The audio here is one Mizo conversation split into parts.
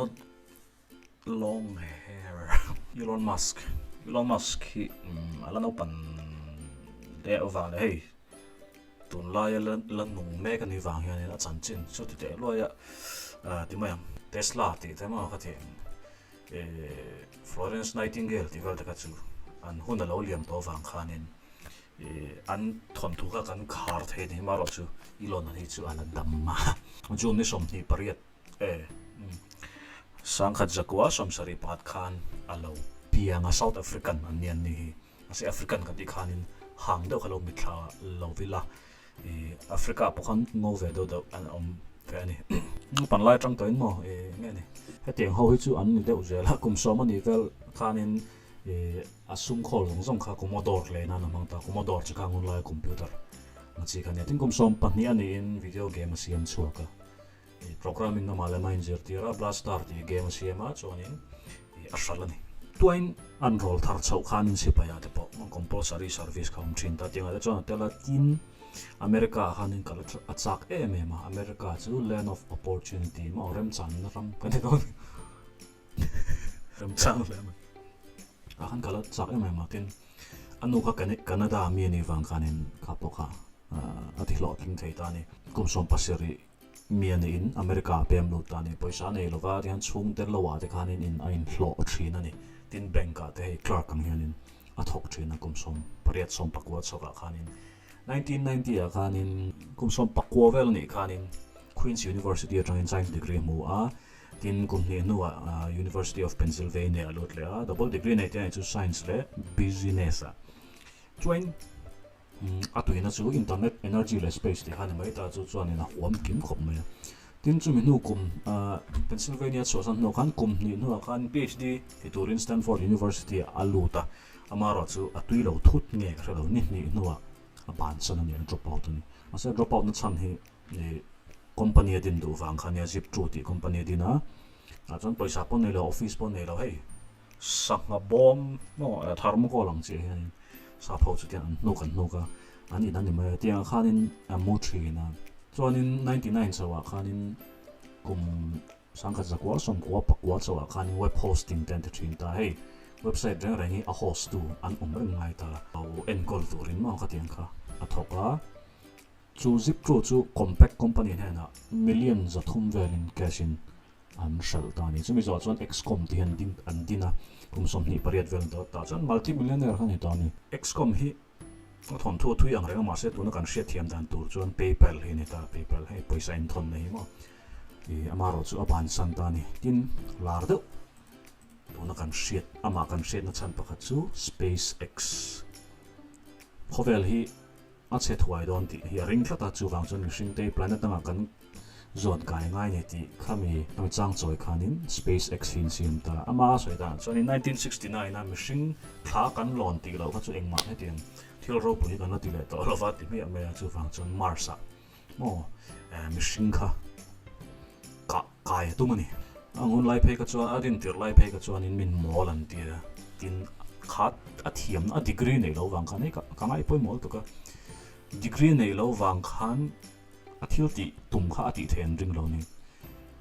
Not long hair. Elon Musk. Elon Musk hi a la naupan deuh vang leh hei tunlaia la la nung mek a nih vang hianin a chanchin chu ti teh luai a ti mai ang. Tesla tih te maw ka ti eh Florence Nightingale tih vel te kha chu an hun a lo liam tawh vang khanin eh an thawnthu kha kan khar thei a ni marawh chu Elon a hi chu a la dam a. June ni 28 E, sangkhat zakua 71 khan a lo piang a, South African an ni an ni hi. Mahse African kan tih khanin hang deuh kha lo mitthla lo vil a, i Africa pawh khan ngo ve deuh deuh an awm ve a ni. Pan lai atang tawhin maw i nge ni. Hetiang ho hi chu an ni deuh zel a, kum sawm a nih vel khanin i a sum khawl zawng zawng kha Commodore lei nan a hmang ta, Commodore chu khang hun laia computer ang chi kha nia. Tin kum 12 a niin video game a siam chhuak a. Programming amah leh amah inzirtir a, Blastar tih game a siam a, chuanin a hralh a ni. Tuain an rawl thar chhoh khanin sipai ah te pawh compulsory service kha awm thin ta tiangah te chuan a tel a, tin America ah khanin kal a chak em em a, America chu land of opportunity maw remchanna ram kan ti dawn remchang hle mai ah khan kal a chak em em a, tin a nu kha Canada mi a nih vang khanin kha pawh kha a ti hlawhtling thei ta a ni. Kum 17 Mi a niin America a pem lut ta a ni. Pawisa a nei lova tihian chhungte lo ah te khanin in a inhlawh thin a ni. Tin bank ah te hei clerk ang hianin a thawk thin a kum 18 19 chhawk ah khanin 1990 ah khanin kum 19 vel a nih khanin Queen's University atangin science degree a hmu a. Tin kum hnih hnuah University of Pennsylvania a lut leh a. Double degree nei te a ni chu science leh business ah. Chuan A tuina chu internet, energy leh space tih kha a ni mai ta chu chuanin a huam kim khawp mai a. Tin chumi hnu kum Pennsylvania chhuahsan hnuah khan kum hnih hnuah khan PhD ti turin Stanford University ah a lut a, amaherawh chu a tui lo thut nge ka hre lo, ni hnih hnuah a bansan a ni, a drop out a ni. Mahse a drop out na chhan hi company a din duh vang kha a nia, Zip2 tih company a din a, tah chuan pawisa pawh nei lo, office pawh nei lo hei. Sangha bawm maw thermocol ang chiah hianin sap ho chu tiang an hnuk an hnuk a, an in a ni mai a, tiangah khanin a mu thin a. Chuanin 99 chauhah khanin kum 1990 chauhah khanin web hosting te an ti thin ta, hei website reng reng hi a host tu an awm reng ngai ta, lo enkawl turin maw khatiang kha a thawk a. Chu Ziptru chu Compaq company hnenah million 300 velin cash in an hralh ta a ni. Chumi zawh chuan Excom tih hi an ding an din a, kum 28 vel an tawh tah chuan multi millionaire kha a ni ta a ni. Excom hi a thawnthu a thui ang reng a mahse tuna kan hriatthiam dan tur chuan PayPal hi a ni ta, PayPal hei pawisa inthawnna hi maw ih amaherawh chu a bansan ta a ni. Tin lar deuh tuna kan hriat amah kan hriatna chhan pakhat chu SpaceX khawvel hi A chhe thuai dawn tih hi a ring tlat a, chuvang chuan mihring te planet dangah kan zawn kai ngai ni tih khami khami chang chawi khanin SpaceX hi an siam ta. Ama a sawi dan chuan in 1969 a mihring thla kan lawn tih loh kha chu engmah hetiang thil ropui hi kan la ti leh tawh lova ti hmiah mai a, chuvang chuan Mars ah maw mihring kha kah kai a tum a ni. A ngun lai phei kha chuan a rintir lai phei kha chuanin min mawl an ti a, tin kha a thiam a degree neih loh vang khan hei ka ngai pawimawh lutuk a, degree neih loh vang khan a thil tih tum kha a tih theih an ring lo ni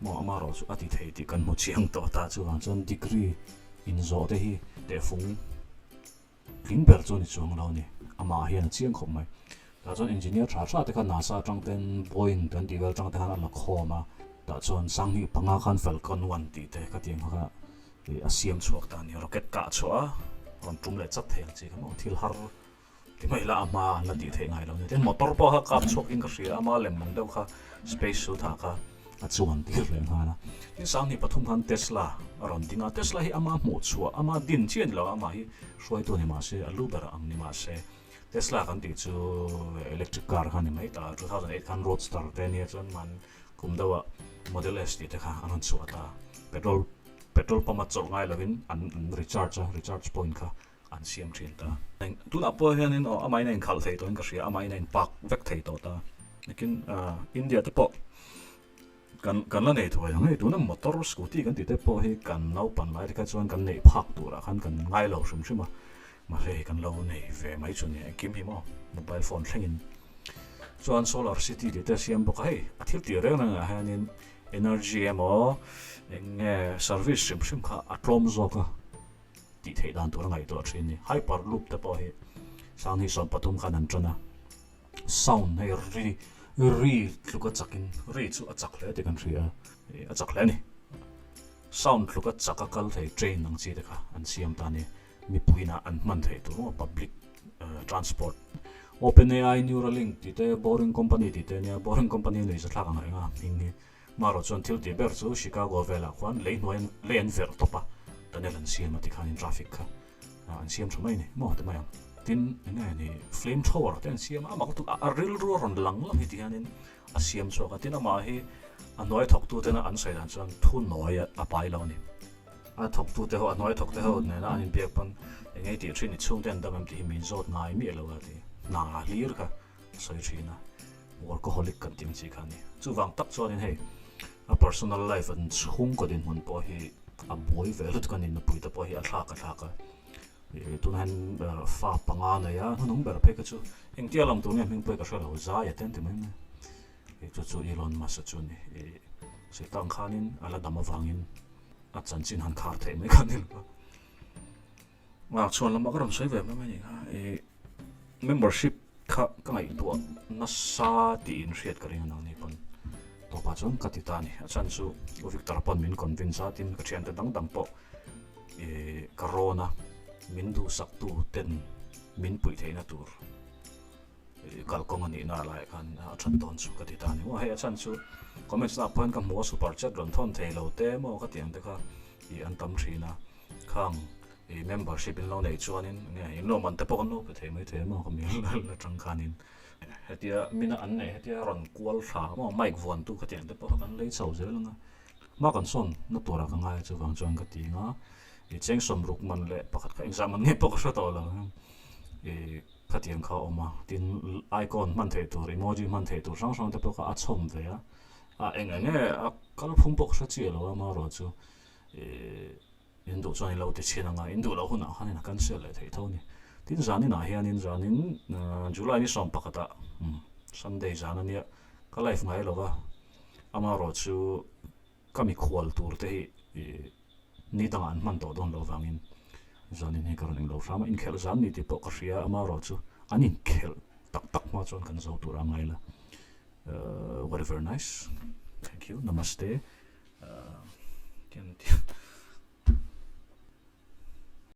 maw amaherawh chu a ti thei tih kan hmu chiang tawh ta chuvang chuan degree inzawh te hi tehfung Tling ber chu a ni chuang lo a ni. Amah hian a chiang khawp mai. Tah chuan engineer tha tha te kha NASA atang ten Boeing kan tih vel atang te khan a la khawm a. Tah chuan 2005 khan Falcon 1 tih te kha tiang kha a siam chhuak ta a ni. Rocket kah chhuah a rawn tum leh chat thei ang chi kha maw thil har ti mai la a hma an la tih theih ngai lo a ni. Tin motor pawh kha kap chhuak in ka hria a, ama lem ang deuh kha space suit ah kha. A chuan tir leh nghal a. Tin 2003 khan Tesla a rawn ding a, Tesla hi ama hmuh chhuah, ama din chiah ni lo a, amah hi hruaitu ni mahse, a lu ber ang ni mahse, Tesla kan tih chu electric car kha ni mai ta, 2008 khan Roadster te ania chuan man kum deuhah Model S tih te kha an rawn chhuah ta, petrol petrol pump a chawlh ngai lovin an an recharge a, recharge point kha an siam thin ta. Tunah pawh hianin aw amahin a inkhalh thei tawhin ka hria, amahin a inpark vek thei tawh ta. Nakin India te pawh kan kan la nei thuai ang hei tuna motor scooty kan tih te pawh hi kan naupan lai te kha chuan kan neih phak turah khan kan ngai lo hrim hrim a, mahse hei kan lo nei ve mai chu nia engkim hi maw mobile phone thlengin. Chuan solar city tih te a siam bawk a, hei a thil tih reng rengah hianin. Energy emaw eng nge service hrim hrim kha a tlawm zawk a tih theih dan tur a ngaihtuah thin ni. Hyperloop te pawh hi 2013 khan an tan a, sound hei ri ri tluk a chakin ri chu a chak hle tih kan hria a, a chak hle a ni. Sound tluk a chak a kal thei train ang chi te kha an siam ta a ni. Mipuiin an hman theih tur maw public transport. OpenAI, Neuralink tih te, Boring Company tih te a nia, Boring Company a nuih zathlak ang reng a hming hi. Marawh chuan thil tih ber chu Chicago velah khuan lei hnuai an lei an verh tawp a, tunnel an siam a tikhanin traffic kha an siam tha mai a ni maw ti mai ang. Tin eng nge ni flame thrower te an siam a, amah kha a rilru a rawn lang lang hi tihianin a siam chhuak a, tin amah hi a hnuai thawktu tena an sawi dan chuan thu nawi a pai lo a ni. A thawktute ho, a hnuai thawkte ho nena an inbiak pawn eng nge tih thin i chhungte an dam em tih hi min zawt ngai miah lo a ti. Hna hlir kha a sawi thin a, workaholic kan tih ang chi kha a ni. Chuvang tak chuanin hei a personal life an chhungkaw dinhmun pawh hi a buai ve lutuk a ni, nupui te pawh hi a thlak a thlak a. Tunah hian fa panga nei a, hnunung ber phei kha chu engtia lang tur nge hming pawh hi ka hre lo, Zai a te an ti mai mai. Chu chu Elon Musk-a chu a ni. Sitang khanin a la dam avangin a chanchin han khar theih mai kha ni lo a. A chhuan lamah ka rawn sawi ve mai mai a ni kha. I membership kha ka ngaihtuah nasa tiin hriat ka ring a nang ni pawn tawpah chuan ka ti ta a ni. A chhan chu U Victor pawn min convince a, tin ka thiante dang dang pawh i ka rawn a, min duhsaktu ten min puih theihna tur. Kalkawng a nihna laiah khan a that dawn chu ka ti ta a ni maw. Hei a chhan chu comments ah pawhin ka hmu a super chat rawn thawn thei lo te maw ka tih ang te kha ih an tam thin a. Khang ih membership in lo neih chuanin nge in lawm an te pawh kan lo pe thei mai thei maw ka mi la tang khanin hetia mina an neih hetia rawn kual thla maw mic vuan tu ka tih ang te pawh kha kan lei chho zel ang a. Hma kan sawn na turah ka ngai a chuvang chuan ka ti ang a. Ih cheng sawmruk man leh pakhat kha engzah man nge pawh ka hre tawh lo. Ih. Khatiang kha a awm a, tin icon hman theih tur, emoji hman theih tur hrang hrang te pawh kha a chhawm ve a, a eng eng nge a kalphung pawh ka hre chiah lo a, amaherawh chu ih in duh chuan in lo ti chhin ang a, in duh loh hunah khanin a cancel leh theih tho a ni. Tin zaninah hianin zanin July ni 11 ah Sunday zan a nia, ka live ngai lo va, amaherawh chu Ka mikhual tur te hi ni dangah an hman tawh dawn loh vangin zanin hi ka rawn englo hram a, inkhelh zan ni tih pawh ka hria a, amaherawh chu an inkhelh tak tak hma chuan kan zo tur a ngai la. Whatever nice. Thank you. Namaste.